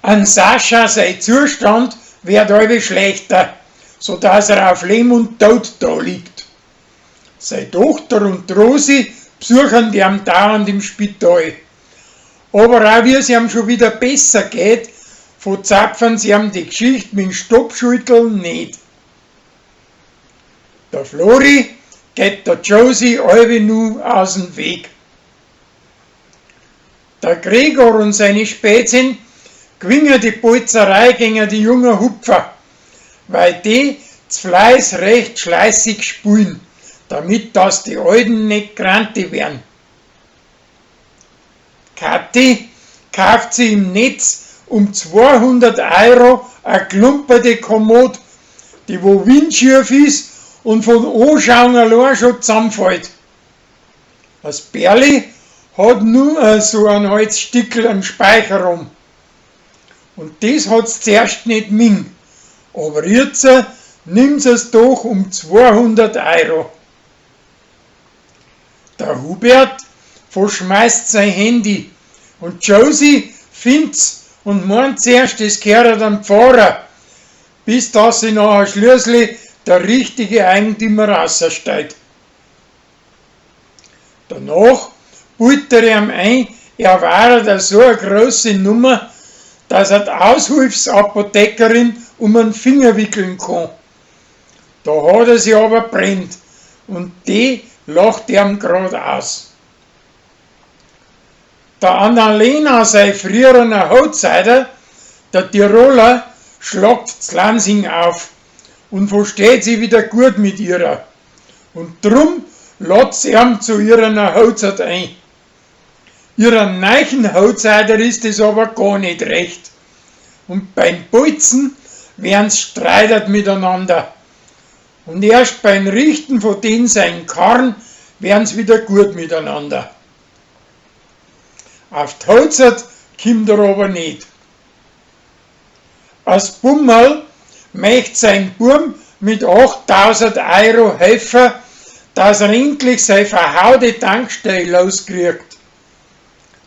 An Sascha sei Zustand werd allwe schlechter, so dass er auf Leben und Tod da liegt. Sei Tochter und d'Rosi besuchen die dauernd im Spital. Aber auch wie es ihm schon wieder besser geht, verzapfen sie ihm die Geschichte mit dem Stoppschulteln nicht. Der Flori geht der Josie allwe nu aus dem Weg. Der Gregor und seine Spätzchen gewinnen die Polzerei gegen die jungen Hupfer, weil die z Fleiß recht schleißig spulen, damit dass die Alten nicht granti werden. Kathi kauft sie im Netz um 200 Euro a klumperte Kommod, die wo windschief ist und von Anschauen allein schon zusammenfällt. Das Berli hat nur so ein Holzstickel am Speicher rum. Und das hat's zuerst nicht ming. Aber jetzt nimmt es doch um 200 Euro. Der Hubert verschmeißt sein Handy und Josie findet's und meint zuerst, es gehört am Pfarrer, bis dass sie nachher schließlich der richtige Eigentümer raussteigt. Danach bildet er ihm ein, er war da so eine große Nummer, dass er die Aushilfsapothekerin um den Finger wickeln kann. Da hat er sich aber brennt und die lacht ihm grad aus. Der Annalena sei früherer Hochzeiter, der Tiroler, schlagt Lansing auf und versteht sich wieder gut mit ihrer. Und drum lädt sie ihm zu ihrer Hochzeit ein. Ihrer neichen Hochzeiter ist es aber gar nicht recht. Und beim Bolzen werden's streitert miteinander. Und erst beim Richten von den sein Karren werden's wieder gut miteinander. Auf die Hochzeit kommt er aber nicht. Als Bummerl möcht sein Bub mit 8000 Euro helfen, dass er endlich sei verhaude Tankstelle loskriegt.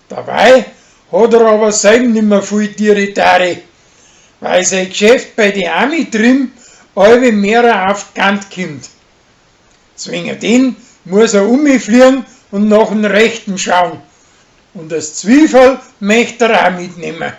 Dabei hat er aber selber nimmer viel Tiere, weil sein Geschäft bei die Ami-Trim allwe mehrer auf die Kant kommt. Zwingen den muss er umfliegen und nach dem Rechten schauen. Und das Zwiefel möchte er auch mitnehmen.